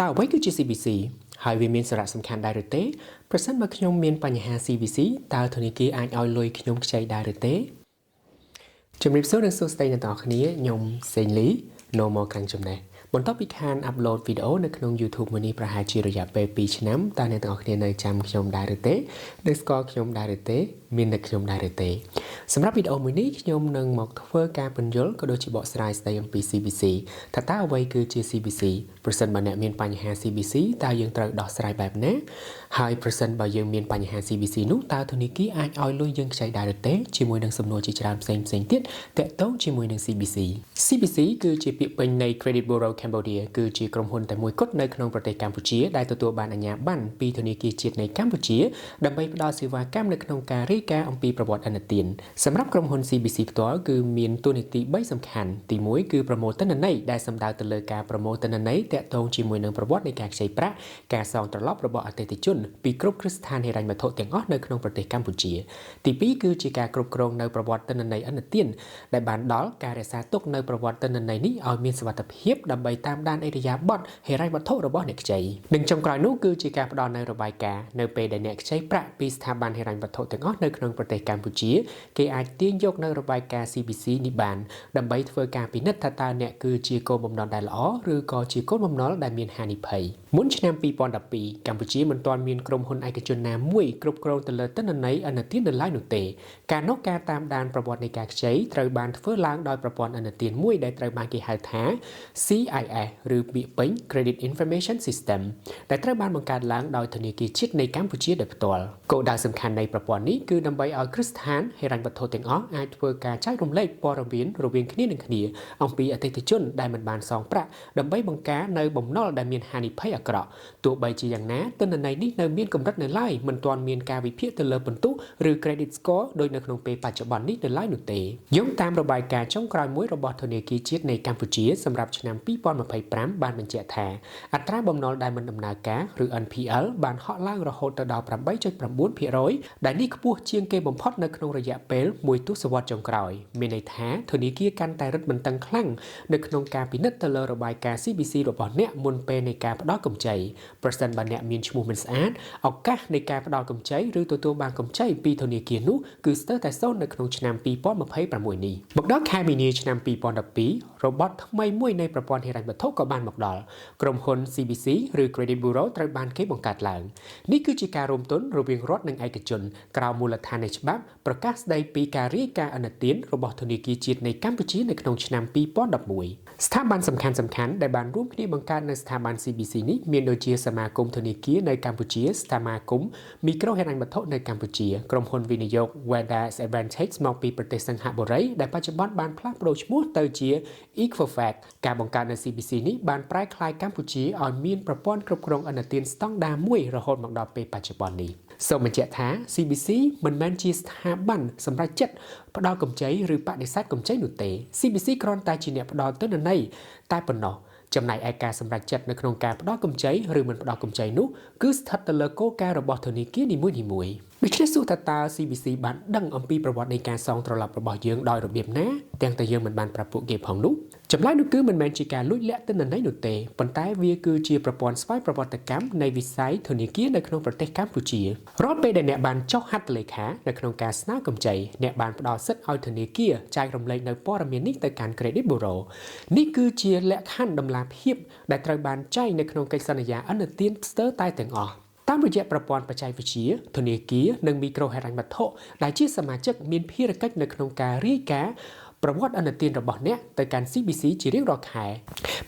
តើអ្វីគឺជា CBC ហើយវាមានសារៈសំខាន់ដែរឬទេប្រសិនបើខ្ញុំមានបញ្ហា CBC តើធនាគារអាចឲ្យលុយខ្ញុំខ្ចីដែរឬទេជំរាបសួរនិងសួស្តីអ្នកទាំងអស់គ្នាខ្ញុំសេងលី No More ខាងចំណេះបន្ទាប់ពីខាន upload វីដេអូនៅក្នុង YouTube មួយនេះប្រហែលជារយៈពេល2ឆ្នាំតើអ្នកទាំងអស់គ្នានៅចាំខ្ញុំដែរឬទេនៅស្គាល់ខ្ញុំដែរឬទេមាននឹកខ្ញុំដែរឬទេសម្រាប់វីដេអូមួយនេះខ្ញុំនឹងមកធ្វើការពន្យល់ក៏ដូចជាបកស្រាយស្ដីអំពី CBC ថាតើអ្វីគឺជា CBC ប្រសិនបើអ្នកមានបញ្ហា CBC តើយើងត្រូវដោះស្រាយបែបណាហើយប្រសិនបើយើងមានបញ្ហា CBC នោះតើធនាគារអាចឲ្យលុយយើងខ្ចីដែរឬទេជាមួយនឹងសំណួរជាច្រើនផ្សេងផ្សេងទៀតទាក់ទងជាមួយនឹង CBC CBC គឺជាពាក្យពេញនៃ Credit Bureau Cambodia គឺជាក្រុមហ៊ុនតែមួយគត់នៅក្នុងប្រទេសកម្ពុជាដែលទទួលបានអាជ្ញាប័ណ្ណពីធនាគារជាតិនៃកម្ពុជាដើម្បីផ្ដល់សេវាកម្មនៅក្នុងការរាយការណ៍អំពីប្រវត្តិឥណទានសម្រាប់ក្រុមហ៊ុន CBC ផ្ទាល់គឺមានតួនាទី3សំខាន់ទី1គឺប្រមូលទិន្នន័យដែលសំដៅទៅលើការប្រមូលទិន្នន័យទាក់ទងជាមួយនឹងប្រវត្តិនៃការខ្ចីប្រាក់ការសងត្រឡប់របស់អតិថិជនពីគ្រប់គ្រឹះស្ថានហិរញ្ញវត្ថុទាំងអស់នៅក្នុងប្រទេសកម្ពុជាទី2គឺជាការគ្រប់គ្រងនៅប្រវត្តិទិន្នន័យឥណទានដែលបានដល់ការរក្សាទុកនៅប្រវត្តិទិន្នន័យនេះឲ្យមានសុវត្ថិភាពដើម្បីតាមដានឥរិយាបថហិរញ្ញវត្ថុរបស់អ្នកខ្ចីនិងចុងក្រោយនោះគឺជាការផ្ដល់នៅរបាយការណ៍នៅពេលដែលអ្នកខ្ចីប្រាក់ពីស្ថាប័នហិរញ្ញវត្ថុទាំងអស់នៅក្នុងប្រទេសកម្ពុជាគេអាចទាញយកនៅរបាយការណ៍ CBC នេះបានដើម្បីធ្វើការពិនិត្យថាតើអ្នកគឺជាកូនបំណុលដែលល្អឬក៏ជាកូនបំណុលដែលមានហានិភ័យមុនឆ្នាំ2012កម្ពុជាមិនទាន់មានក្រុមហ៊ុនឯកជនណាមួយគ្រប់គ្រងទៅលើទិន្នន័យឥណទាននៅឡើយនោះទេកាលនោះការតាមដានប្រវត្តិនៃការខ្ចីត្រូវបានធ្វើឡើងដោយប្រព័ន្ធឥណទានមួយដែលត្រូវបានគេហៅថា CIS ឬពាក្យពេញ Credit Information System ដែលត្រូវបានបង្កើតឡើងដោយធនាគារជាតិនៃកម្ពុជាដោយផ្ទាល់គោលដៅសំខាន់នៃប្រព័ន្ធនេះគឺដើម្បីឲ្យគ្រឹះស្ថានហិរញ្ញវត្ថុទាំងអស់អាចធ្វើការចែករំលែកព័ត៌មានរវាងគ្នានឹងគ្នាអំពីអតិថិជនដែលមិនបានសងប្រាក់ដើម្បីបង្ការនៅបំណុលដែលមានហានិភ័យអាក្រក់ទោះបីជាយ៉ាងណាទិន្នន័យនេះនៅមានកម្រិតនៅឡើយមិនទាន់មានការវិភាគទៅលើពិន្ទុឬ credit score ដូចនៅក្នុងពេលបច្ចុប្បន្ននេះនៅឡើយនោះទេយោងតាមរបាយការណ៍ចុងក្រោយមួយរបស់ធនាគារជាតិនៃកម្ពុជាសម្រាប់ឆ្នាំ2025បានបញ្ជាក់ថាអត្រាបំណុលដែលមិនដំណើរការឬ NPL បានហក់ឡើងរហូតទៅដល់8.9%ដែលនេះខ្ពស់ជាងគេបំផុតនៅក្នុងរយៈពេលមួយទសវត្សរ៍ចុងក្រោយមានន័យថាធនាគារកាន់តែរឹតបន្តឹងខ្លាំងនៅក្នុងការពិនិត្យទៅលើរបាយការណ៍ CBC របស់អ្នកមុនពេលនៃការផ្ដល់កម្ចីប្រសិនបើអ្នកមានឈ្មោះមិនស្អាតឱកាសនៃការផ្ដល់កម្ចីឬទទួលបានកម្ចីពីធនាគារនោះគឺស្ទើរតែសូន្យនៅក្នុងឆ្នាំ2026នេះមកដល់ខែមីនាឆ្នាំ2012របបថ្មីមួយនៃប្រព័ន្ធហិរញ្ញវត្ថុក៏បានមកដល់ក្រុមហ៊ុន CBC ឬ Credit Bureau ត្រូវបានគេបង្កើតឡើងនេះគឺជាការរួមទុនរវាងរដ្ឋនិងឯកជនក្រោមមូលដ្ឋាននៃច្បាប់ប្រកាសស្តីពីការរាយការណ៍ឥណទានរបស់ធនាគារជាតិនៃកម្ពុជានៅក្នុងឆ្នាំ2011ស្ថាប័នសំខាន់ៗដែលបានរួមគ្នាបង្កើតនៅស្ថាប័ន CBC នេះមានដូចជាសមាគមធនាគារនៅកម្ពុជាសមាគមមីក្រូហិរញ្ញវត្ថុនៅកម្ពុជាក្រុមហ៊ុនវិនិយោគ Wealth Advantage មកពីប្រទេសសិង្ហបុរីដែលបច្ចុប្បន្នបានផ្លាស់ប្ដូរឈ្មោះទៅជា Equifax ការបង្កើតនៅ CBC នេះបានប្រែក្លាយកម្ពុជាឲ្យមានប្រព័ន្ធគ្រប់គ្រងឥណទានស្តង់ដារមួយរហូតមកដល់ពេលបច្ចុប្បន្ននេះសូមបញ្ជាក់ថា CBC មិនមែនជាស្ថាប័នសម្រាប់ចិត្តផ្ដល់កម្ចីឬបដិសេធកម្ចីនោះទេ CBC គ្រាន់តែជាអ្នកផ្ដល់ទិន្នន័យតែប៉ុណ្ណោះចំណែកឯការសម្រេចចិត្តនៅក្នុងការផ្ដល់កម្ចីឬមិនផ្ដល់កម្ចីនោះគឺស្ថិតទៅលើគោលការណ៍របស់ធនាគារនីមួយៗដូច្នេះសួរថាតើ CBC បានដឹងអំពីប្រវត្តិនៃការសងត្រឡប់របស់យើងដោយរបៀបណាទាំងតែយើងមិនបានប្រាប់ពួកគេផងនោះចម្លើយនោះគឺមិនមែនជាការលួចលាក់ទិន្នន័យនោះទេប៉ុន្តែវាគឺជាប្រព័ន្ធស្វ័យប្រវត្តិកម្មនៃវិស័យធនាគារនៅក្នុងប្រទេសកម្ពុជារាល់ពេលដែលអ្នកបានចុះហត្ថលេខានៅក្នុងការស្នើកម្ចីអ្នកបានផ្ដល់សិទ្ធិឲ្យធនាគារចែករំលែកនៅព័ត៌មាននេះទៅកាន់ Credit Bureau នេះគឺជាលក្ខខណ្ឌតម្លាភាពដែលត្រូវបានចែងនៅក្នុងកិច្ចសន្យាឥណទានស្ទើរតែទាំងអស់តាមរយៈប្រព័ន្ធបច្ចេកវិទ្យាធនាគារនិងមីក្រូហិរញ្ញវត្ថុដែលជាសមាជិកមានភារកិច្ចនៅក្នុងការរាយការណ៍ប្រវត្តិឥណទានរបស់អ្នកទៅកាន់ CBC ជារៀងរាល់ខែ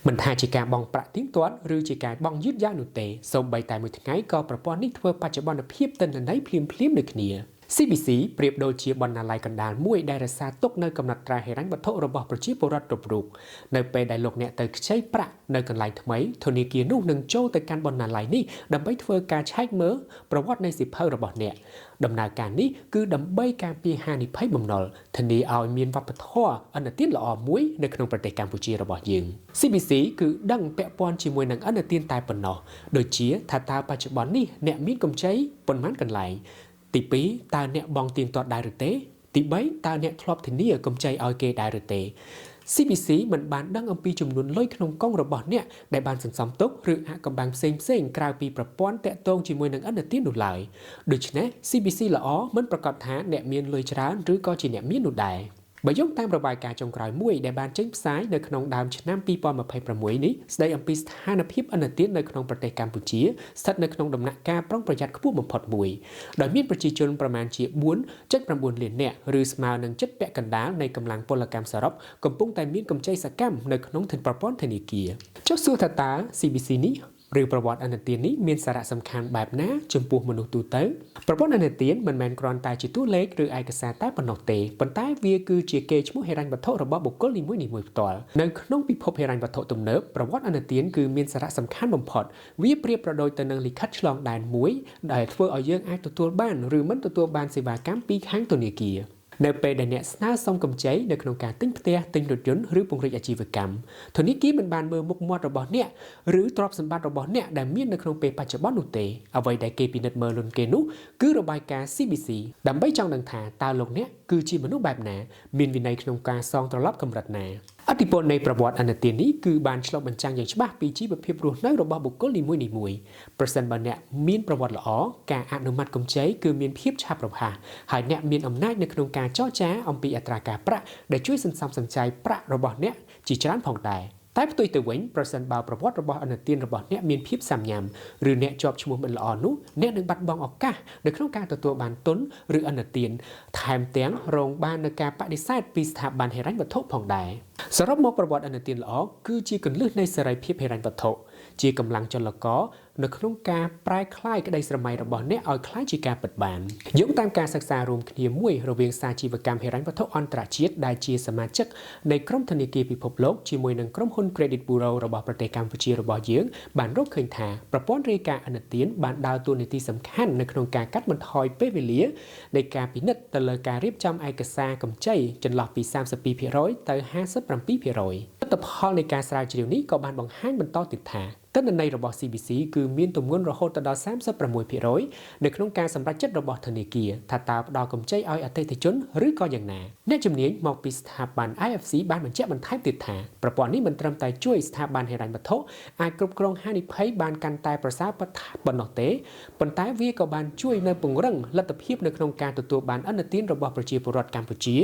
មិនថាជាការបង់ប្រាក់ទៀងទាត់ឬជាការបង់យឺតយ៉ាវនោះទេសូម្បីតែមួយថ្ងៃក៏ប្រព័ន្ធនេះធ្វើបច្ចុប្បន្នភាពទិន្នន័យភ្លាមៗដូចគ្នា CBC ប្រៀបដូចជាបណ្ណាល័យកណ្ដាលមួយដែលរក្សាទុកនៅកំណត់ត្រាហិរញ្ញវត្ថុរបស់ប្រជាពលរដ្ឋគ្រប់រូបនៅពេលដែលលោកអ្នកទៅខ្ចីប្រាក់នៅកន្លែងថ្មីធនាគារនោះនឹងចូលទៅកាន់បណ្ណាល័យនេះដើម្បីធ្វើការឆែកមើលប្រវត្តិនៃសៀវភៅរបស់អ្នកដំណើរការនេះគឺដើម្បីការពារហានិភ័យបំណុលធានាឲ្យមានវប្បធម៌ឥណទានល្អមួយនៅក្នុងប្រទេសកម្ពុជារបស់យើង CBC គឺដឹងពាក់ព័ន្ធជាមួយនឹងឥណទានតែប៉ុណ្ណោះដូចជាថាតើបច្ចុប្បន្ននេះអ្នកមានកម្ចីប៉ុន្មានកន្លែងទី2តើអ្នកបង់ទៀងទាត់ដែរឬទេទី3តើអ្នកធ្លាប់ធានាកម្ចីឲ្យគេដែរឬទេ CBC មិនបានដឹងអំពីចំនួនលុយក្នុងកុងរបស់អ្នកដែលបានសន្សំទុកឬអាថ៌កំបាំងផ្សេងៗក្រៅពីប្រព័ន្ធតាក់ទងជាមួយនឹងឥណទាននោះឡើយដូច្នេះ CBC ល្អមិនប្រាកដថាអ្នកមានលុយច្រើនឬក៏ជាអ្នកមាននោះដែរបើយោងតាមរបាយការណ៍ចុងក្រោយមួយដែលបានចេញផ្សាយនៅក្នុងដើមឆ្នាំ2026នេះស្ដីអំពីស្ថានភាពឥណទាននៅក្នុងប្រទេសកម្ពុជាស្ថិតនៅក្នុងដំណាក់កាលប្រុងប្រយ័ត្នខ្ពស់បំផុតមួយដោយមានប្រជាជនប្រមាណជា4.9លាននាក់ឬស្មើនឹងជិតពាក់កណ្ដាលនៃកម្លាំងពលកម្មសរុបកំពុងតែមានកម្ចីសកម្មនៅក្នុងប្រព័ន្ធធនាគារចុះសួរថាតើ CBC នេះឬប្រវត្តិឥណទាននេះមានសារៈសំខាន់បែបណាចំពោះមនុស្សទូទៅប្រព័ន្ធឥណទានមិនមែនគ្រាន់តែជាតួលេខឬឯកសារតែប៉ុណ្ណោះទេប៉ុន្តែវាគឺជាកេរ្តិ៍ឈ្មោះហិរញ្ញវត្ថុរបស់បុគ្គលនីមួយៗផ្ទាល់នៅក្នុងពិភពហិរញ្ញវត្ថុទំនើបប្រវត្តិឥណទានគឺមានសារៈសំខាន់បំផុតវាប្រៀបប្រដូចទៅនឹងលិខិតឆ្លងដែនមួយដែលធ្វើឲ្យយើងអាចទទួលបានឬមិនទទួលបានសេវាកម្មពីខាងធនាគារនៅពេលដែលអ្នកស្នើសុំកម្ចីនៅក្នុងការទិញផ្ទះទិញរថយន្តឬពង្រីកអាជីវកម្មធនាគារមិនបានមើលមុខមាត់របស់អ្នកឬទ្រព្យសម្បត្តិរបស់អ្នកដែលមាននៅក្នុងពេលបច្ចុប្បន្ននោះទេអ្វីដែលគេពិនិត្យមើលមុនគេនោះគឺរបាយការណ៍ CBC ដើម្បីចង់ដឹងថាតើលោកអ្នកគឺជាមនុស្សបែបណាមានវិន័យក្នុងការសងត្រឡប់កម្រិតណាឥទ្ធិពលនៃប្រវត្តិឥណទាននេះគឺបានឆ្លុះបញ្ចាំងយ៉ាងច្បាស់ពីជីវភាពរស់នៅរបស់បុគ្គលនីមួយៗប្រសិនបើអ្នកមានប្រវត្តិល្អការអនុម័តកម្ចីគឺមានភាពឆាប់រហ័សហើយអ្នកមានអំណាចនៅក្នុងការចរចាអំពីអត្រាការប្រាក់ដែលជួយសន្សំសំចៃប្រាក់របស់អ្នកជាច្រើនផងដែរតែផ្ទុយទៅវិញប្រសិនបើប្រវត្តិរបស់ឥណទានរបស់អ្នកមានភាពសាំញ៉ាំឬអ្នកជាប់ឈ្មោះមិនល្អនោះអ្នកនឹងបាត់បង់ឱកាសនៅក្នុងការទទួលបានទុនឬឥណទានថែមទាំងរងបាននូវការបដិសេធពីស្ថាប័នហិរញ្ញវត្ថុផងដែរសរុបមកប្រវត្តិឥណទានល្អគឺជាគន្លឹះនៃសេរីភាពហិរញ្ញវត្ថុជាកម្លាំងចលករនៅក្នុងការប្រែក្លាយក្តីស្រមៃរបស់អ្នកឲ្យក្លាយជាការពិតបានយោងតាមការសិក្សារួមគ្នាមួយរវាងសាជីវកម្មហិរញ្ញវត្ថុអន្តរជាតិដែលជាសមាជិកនៃក្រុមធនាគារពិភពលោកជាមួយនឹងក្រុមហ៊ុន Credit Bureau របស់ប្រទេសកម្ពុជារបស់យើងបានរកឃើញថាប្រព័ន្ធរាយការណ៍ឥណទានបានដើរតួនាទីសំខាន់នៅក្នុងការកាត់បន្ថយពេលវេលានៃការពិនិត្យទៅលើការរៀបចំឯកសារកម្ចីចន្លោះពី32%ទៅ57%លទ្ធផលនៃការស្រាវជ្រាវនេះក៏បានបង្ហាញបន្តទៀតថាទិន្នន័យរបស់ CBC គឺមានទម្ងន់រហូតដល់36%នៅក្នុងការសម្រេចចិត្តរបស់ធនាគារថាតើផ្ដល់កម្ចីឲ្យអតិថិជនឬក៏យ៉ាងណាអ្នកជំនាញមកពីស្ថាប័ន IFC បានបញ្ជាក់បន្ថែមទៀតថាប្រព័ន្ធនេះមិនត្រឹមតែជួយស្ថាប័នហិរញ្ញវត្ថុអាចគ្រប់គ្រងហានិភ័យបានកាន់តែប្រសើរប៉ុណ្ណោះទេប៉ុន្តែវាក៏បានជួយនៅពង្រឹងលទ្ធភាពនៅក្នុងការទទួលបានឥណទានរបស់ប្រជាពលរដ្ឋកម្ពុជា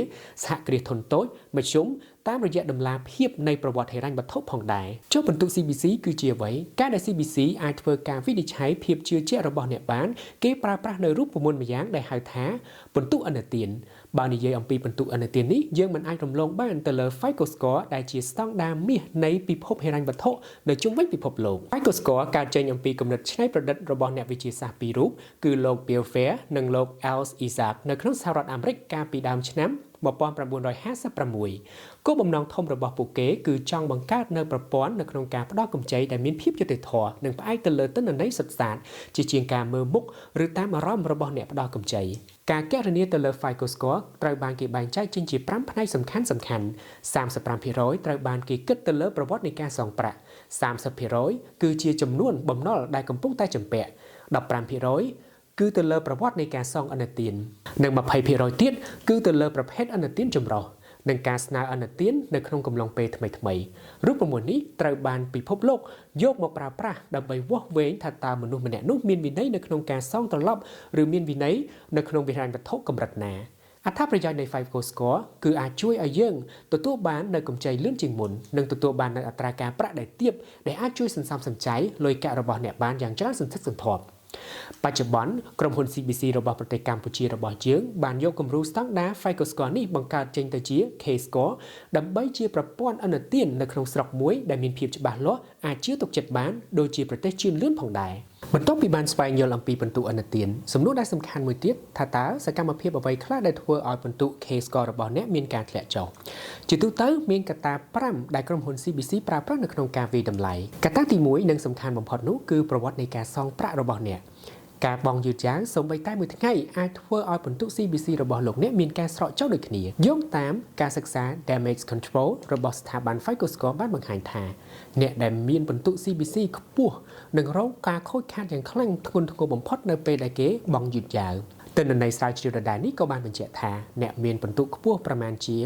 សហគ្រាសធុនតូចមធ្យមតាមរយៈតម្លាភាពនៃប្រវត្តិហិរញ្ញវត្ថុផងដែរចុះពិន្ទុ CBC គឺជាអ្វីការដែល CBC អាចធ្វើការវិនិច្ឆ័យភាពជឿជាក់របស់អ្នកបានគេប្រើប្រាស់នៅរូបមន្តម្យ៉ាងដែលហៅថាពិន្ទុឥណទានបើនិយាយអំពីពិន្ទុឥណទាននេះយើងមិនអាចរំលងបានទៅលើ FICO Score ដែលជាស្តង់ដារមាសនៃពិភពហិរញ្ញវត្ថុនៅជុំវិញពិភពលោក FICO Score កើតចេញអំពីគំនិតច្នៃប្រឌិតរបស់អ្នកវិទ្យាសាស្ត្រពីររូបគឺលោក Bill Fair និងលោក Al Isaac នៅក្នុងសហរដ្ឋអាមេរិកកាលពីដើមឆ្នាំ1956គោលបំណងធំរបស់ពួកគេគឺចង់បង្កើតនូវប្រព័ន្ធនៅក្នុងការផ្ដល់កម្ចីដែលមានភាពយុត្តិធម៌និងផ្អែកទៅលើទិន្នន័យសុទ្ធសាធជាជាងការមើលមុខឬតាមអារម្មណ៍របស់អ្នកផ្ដល់កម្ចីការគណនាទៅលើ FICO Score ត្រូវបានគេបែងចែកចេញជា5ផ្នែកសំខាន់សំខាន់35%ត្រូវបានគេគិតទៅលើប្រវត្តិនៃការសងប្រាក់30%គឺជាចំនួនបំណុលដែលកំពុងតែជំពាក់15%គឺទៅលើប្រវត្តិនៃការសងឥណទាននិង20%ទៀតគឺទៅលើប្រភេទឥណទានចម្រុះនិងការស្នើឥណទាននៅក្នុងកំឡុងពេលថ្មីៗរូបមន្តនេះត្រូវបានពិភពលោកយកមកប្រើប្រាស់ដើម្បីវាស់វែងថាតើមនុស្សម្នាក់នោះមានវិន័យនៅក្នុងការសងត្រឡប់ឬមានវិន័យនៅក្នុងវិហិរញ្ញវត្ថុកម្រិតណាអត្ថប្រយោជន៍នៃ FICO Score គឺអាចជួយឲ្យយើងទទួលបាននូវកម្ចីលឿនជាងមុននិងទទួលបាននូវអត្រាការប្រាក់ដែលទាបដែលអាចជួយសន្សំសំចៃលុយកាក់របស់អ្នកបានយ៉ាងច្រើនសន្ធឹកសន្ធាប់បច្ចុប្បន្នក្រុមហ៊ុន CBC របស់ប្រទេសកម្ពុជារបស់យើងបានយកគំរូស្តង់ដារ FICO Score នេះបង្កើតចេញទៅជា K Score ដើម្បីជាប្រព័ន្ធឥណទាននៅក្នុងស្រុកមួយដែលមានភាពច្បាស់លាស់អាចជឿទុកចិត្តបានដូចជាប្រទេសជឿនលឿនផងដែរបន្ទាប់ពីបានស្វែងយល់អំពីពិន្ទុឥណទានសំណួរដែលសំខាន់មួយទៀតថាតើសកម្មភាពអ្វីខ្លះដែលធ្វើឲ្យពិន្ទុ K Score របស់អ្នកមានការធ្លាក់ចុះជាទូទៅមានកត្តា5ដែលក្រុមហ៊ុន CBC ប្រើប្រាស់នៅក្នុងការវាយតម្លៃកត្តាទី1និងសំខាន់បំផុតនោះគឺប្រវត្តិនៃការសងប្រាក់របស់អ្នកការបង់យឺតយ៉ាវសូម្បីតែមួយថ្ងៃអាចធ្វើឲ្យពិន្ទុ CBC របស់លោកអ្នកមានការស្រកចុះដូចគ្នាយោងតាមការសិក្សា Damage Control របស់ស្ថាប័ន FICO Score បានបង្ហាញថាអ្នកដែលមានពិន្ទុ CBC ខ្ពស់នឹងរងការខូចខាតយ៉ាងខ្លាំងធ្ងន់ធ្ងរបំផុតនៅពេលដែលគេបង់យឺតយ៉ាវ ទិន្នន័យស្រាវជ្រាវដដែលនេះក៏បានបញ្ជាក់ថាអ្នកមានពិន្ទុខ្ពស់ប្រមាណជា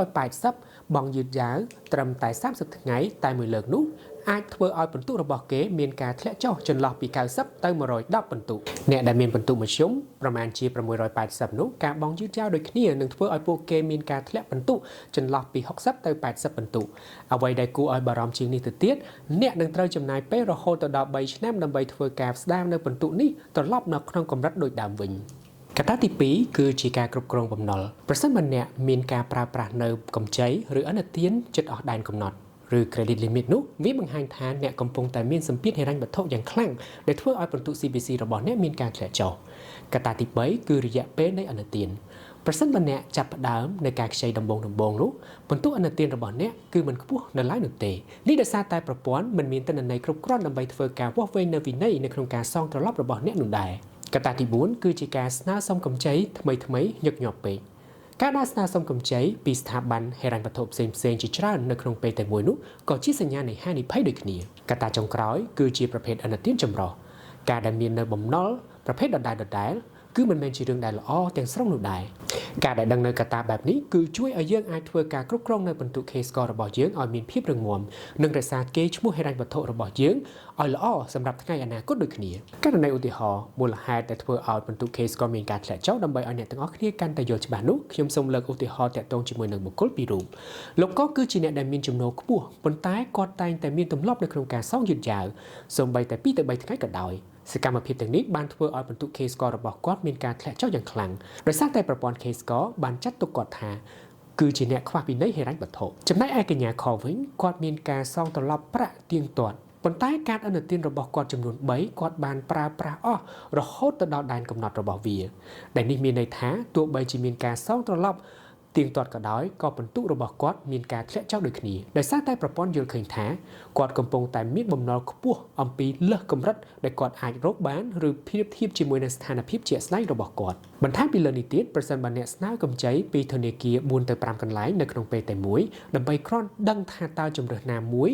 780បង់យឺតយ៉ាវត្រឹមតែ30ថ្ងៃតែមួយលើកនោះអាចធ្វើឲ្យពិន្ទុរបស់គេមានការធ្លាក់ចុះចន្លោះពី90ទៅ110ពិន្ទុអ្នកដែលមានពិន្ទុមធ្យមប្រមាណជា680នោះការបង់យឺតយ៉ាវដូចគ្នានឹងធ្វើឲ្យពួកគេមានការធ្លាក់ពិន្ទុចន្លោះពី60ទៅ80ពិន្ទុអ្វីដែលគួរឲ្យបារម្ភជាងនេះទៅទៀតអ្នកនឹងត្រូវចំណាយពេលរហូតដល់3ឆ្នាំដើម្បីធ្វើការស្ដារនៅពិន្ទុនេះត្រឡប់នៅក្នុងកម្រិតដូចដើមវិញកត្តាទី2គឺជាការគ្រប់គ្រងបំណុលប្រសិនបើអ្នកមានការប្រើប្រាស់នៅកម្ចីឬឥណទានជិតអស់ដែនកំណត់ឬ credit limit នោះវាបង្ហាញថាអ្នកកំពុងតែមានសម្ពាធហិរញ្ញវត្ថុយ៉ាងខ្លាំងដែលធ្វើឲ្យពិន្ទុ CBC របស់អ្នកមានការធ្លាក់ចុះកត្តាទី3គឺរយៈពេលនៃឥណទានប្រសិនបើអ្នកចាប់ផ្ដើមនៅការខ្ចីដំបូងដំបូងនោះពិន្ទុឥណទានរបស់អ្នកគឺមិនខ្ពស់នៅឡើយនោះទេនេះដោយសារតែប្រព័ន្ធមិនមានទិន្នន័យគ្រប់គ្រាន់ដើម្បីធ្វើការវាស់វែងនៅវិន័យនៅក្នុងការសងត្រឡប់របស់អ្នកនោះដែរកត្តាទី4គឺជាការស្នើសុំកម្ចីថ្មីថ្មីញឹកញាប់ពេកការដើរស្នើសុំកម្ចីពីស្ថាប័នហិរញ្ញវត្ថុផ្សេងផ្សេងជាច្រើននៅក្នុងពេលតែមួយនោះក៏ជាសញ្ញានៃហានិភ័យដូចគ្នាកត្តាចុងក្រោយគឺជាប្រភេទឥណទានចម្រុះការដែលមាននៅបំណុលប្រភេទដដែលដដែលគឺមិនមែនជារឿងដែលល្អទាំងស្រុងនោះដែរការដែលដឹងនៅកត្តាបែបនេះគឺជួយឲ្យយើងអាចធ្វើការគ្រប់គ្រងនៅពិន្ទុ K score របស់យើងឲ្យមានភាពរឹងមាំនិងរក្សាកេរ្តិ៍ឈ្មោះហិរញ្ញវត្ថុរបស់យើងឲ្យល្អសម្រាប់ថ្ងៃអនាគតដូចគ្នាករណីឧទាហរណ៍មូលហេតុដែលធ្វើឲ្យពិន្ទុ K score មានការធ្លាក់ចុះដើម្បីឲ្យអ្នកទាំងអស់គ្នាកាន់តែយល់ច្បាស់នោះខ្ញុំសូមលើកឧទាហរណ៍តាក់ទងជាមួយនឹងបុគ្គលពីររូបលោកកគឺជាអ្នកដែលមានចំណូលខ្ពស់ប៉ុន្តែគាត់តែងតែមានទម្លាប់នៅក្នុងការសងយឺតយ៉ាវសូម្បីតែ2ទៅ3ថ្ងៃក៏ដោយសកម្មភាពទាំងនេះបានធ្វើឲ្យពិន្ទុ K score របស់គាត់មានការធ្លាក់ចុះយ៉ាងខ្លាំងដោយសារតែប្រព័ន្ធ K score បានចាត់ទុកគាត់ថាគឺជាអ្នកខ្វះវិន័យហិរញ្ញវត្ថុចំណែកឯកញ្ញាខវិញគាត់មានការសងត្រឡប់ប្រាក់ទៀងទាត់ប៉ុន្តែកាតឥណទានរបស់គាត់ចំនួន3គាត់បានប្រើប្រាស់អស់រហូតទៅដល់ដែនកំណត់របស់វាដែលនេះមានន័យថាទោះបីជាមានការសងត្រឡប់ទៀងទាត់ក៏ដោយក៏ពិន្ទុរបស់គាត់មានការធ្លាក់ចុះដូចគ្នាដោយសារតែប្រព័ន្ធយល់ឃើញថាគាត់កំពុងតែមានបំណុលខ្ពស់អំពីលើសកម្រិតដែលគាត់អាចរកបានឬប្រៀបធៀបជាមួយនឹងស្ថានភាពជាក់ស្ដែងរបស់គាត់បន្ថែមពីលើនេះទៀតប្រសិនបើអ្នកស្នើកម្ចីពីធនាគារ4ទៅ5កន្លែងនៅក្នុងពេលតែមួយដើម្បីគ្រាន់ដឹងថាតើជម្រើសណាមួយ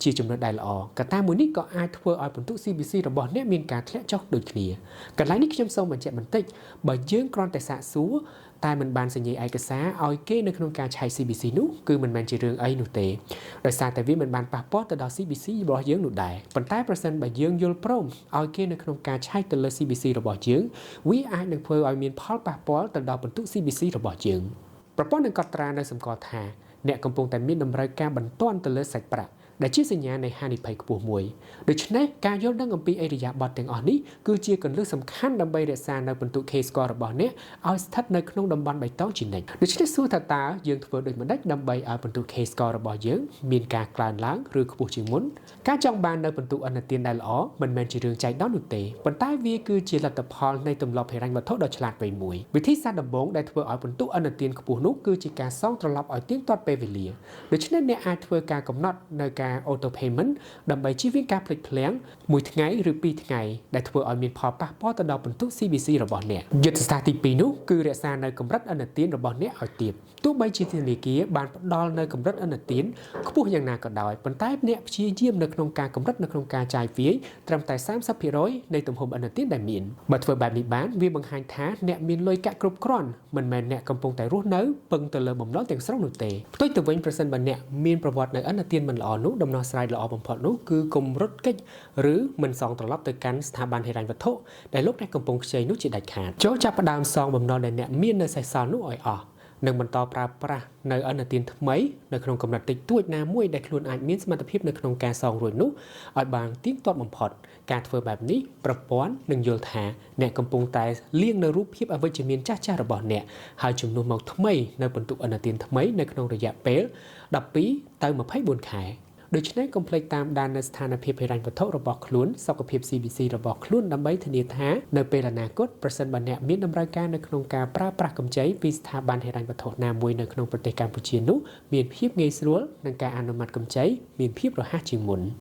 ជាជម្រើសដែលល្អកត្តាមួយនេះក៏អាចធ្វើឲ្យពិន្ទុ CBC របស់អ្នកមានការធ្លាក់ចុះដូចគ្នាកន្លែងនេះខ្ញុំសូមបញ្ជាក់បន្តិចបើយើងគ្រាន់តែសាកសួរតែមិនបានសញ្ញាឯកសារឲ្យគេនៅក្នុងការឆែក CBC នោះគឺមិនមែនជារឿងអីនោះទេដោយសារតែវាមិនបានប៉ះពាល់ទៅដល់ CBC របស់យើងនោះដែរប៉ុន្តែប្រសិនបើយើងយល់ព្រមឲ្យគេនៅក្នុងការឆែកទៅលើ CBC របស់យើងវាអាចនឹងធ្វើឲ្យមានផលប៉ះពាល់ទៅដល់ពិន្ទុ CBC របស់យើងប្រព័ន្ធនឹងកត់ត្រានៅសម្គាល់ថាអ្នកកំពុងតែមានតម្រូវការបន្ទាន់ទៅលើសាច់ប្រាក់ដែលជាសញ្ញានៃហានិភ័យខ្ពស់មួយដូច្នេះការយល់ដឹងអំពីឥរិយាបថទាំងអស់នេះគឺជាគន្លឹះសំខាន់ដើម្បីរក្សានៅពិន្ទុ K score របស់អ្នកឲ្យស្ថិតនៅក្នុងតំបន់បៃតងជានិច្ចដូច្នេះសួរថាតើយើងធ្វើដូចម្តេចដើម្បីឲ្យពិន្ទុ K score របស់យើងមានការកើនឡើងឬខ្ពស់ជាងមុនការចង់បាននៅពិន្ទុឥណទានដែលល្អមិនមែនជារឿងចៃដន្យនោះទេប៉ុន្តែវាគឺជាលទ្ធផលនៃទម្លាប់ហិរញ្ញវត្ថុដ៏ឆ្លាតវៃមួយវិធីសាស្ត្រដំបូងដែលធ្វើឲ្យពិន្ទុឥណទានខ្ពស់នោះគឺជាការសងត្រឡប់ឲ្យទៀងទាត់ពេលវេលាដូច្នេះអ្នកអាចធ្វើការកំណត់នៅការ auto payment ដើម្បីជៀសវាងការភ្លេចភ្លាំងមួយថ្ងៃឬពីរថ្ងៃដែលធ្វើឲ្យមានផលប៉ះពាល់ទៅដល់ពិន្ទុ CBC របស់អ្នកយុទ្ធសាស្ត្រទី2នោះគឺរក្សានៅកម្រិតឥណទានរបស់អ្នកឲ្យទាបទោះបីជាធនាគារបានផ្ដល់នៅកម្រិតឥណទានខ្ពស់យ៉ាងណាក៏ដោយប៉ុន្តែអ្នកព្យាយាមនៅក្នុងការកម្រិតនៅក្នុងការចាយវាយត្រឹមតែ30%នៃទំហំឥណទានដែលមានបើធ្វើបែបនេះបានវាបង្ហាញថាអ្នកមានលុយកាក់គ្រប់គ្រាន់មិនមែនអ្នកកំពុងតែរស់នៅពឹងទៅលើបំណុលទាំងស្រុងនោះទេផ្ទុយទៅវិញប្រសិនបើអ្នកមានប្រវត្តិនៅឥណទានមិនល្អនោះដំណោះស្រាយល្អបំផុតនោះគឺកុំរត់គេចឬមិនសងត្រឡប់ទៅកាន់ស្ថាប័នហិរញ្ញវត្ថុដែលលោកអ្នកកំពុងខ្ចីនោះជាដាច់ខាតចូលចាប់ផ្ដើមសងបំណុលដែលអ្នកមាននៅសេសសល់នោះឲ្យអស់និងបន្តប្រើប្រាស់នៅឥណទានថ្មីនៅក្នុងកម្រិតតិចតួចណាមួយដែលខ្លួនអាចមានសមត្ថភាពនៅក្នុងការសងរួចនោះឲ្យបានទៀងទាត់បំផុតការធ្វើបែបនេះប្រព័ន្ធនឹងយល់ថាអ្នកកំពុងតែលាងនៅរូបភាពអវិជ្ជមានចាស់ៗរបស់អ្នកហើយជំនួសមកថ្មីនៅពិន្ទុឥណទានថ្មីនៅក្នុងរយៈពេល12ទៅ24ខែដូច្នេះកុំភ្លេចតាមដាននៅស្ថានភាពហិរញ្ញវត្ថុរបស់ខ្លួនសុខភាព CBC របស់ខ្លួនដើម្បីធានាថានៅពេលអនាគតប្រសិនបើអ្នកមានតម្រូវការនៅក្នុងការប្រើប្រាស់កម្ចីពីស្ថាប័នហិរញ្ញវត្ថុណាមួយនៅក្នុងប្រទេសកម្ពុជានោះមានភាពងាយស្រួលនិងការអនុម័តកម្ចីមានភាពរហ័សជាងមុន។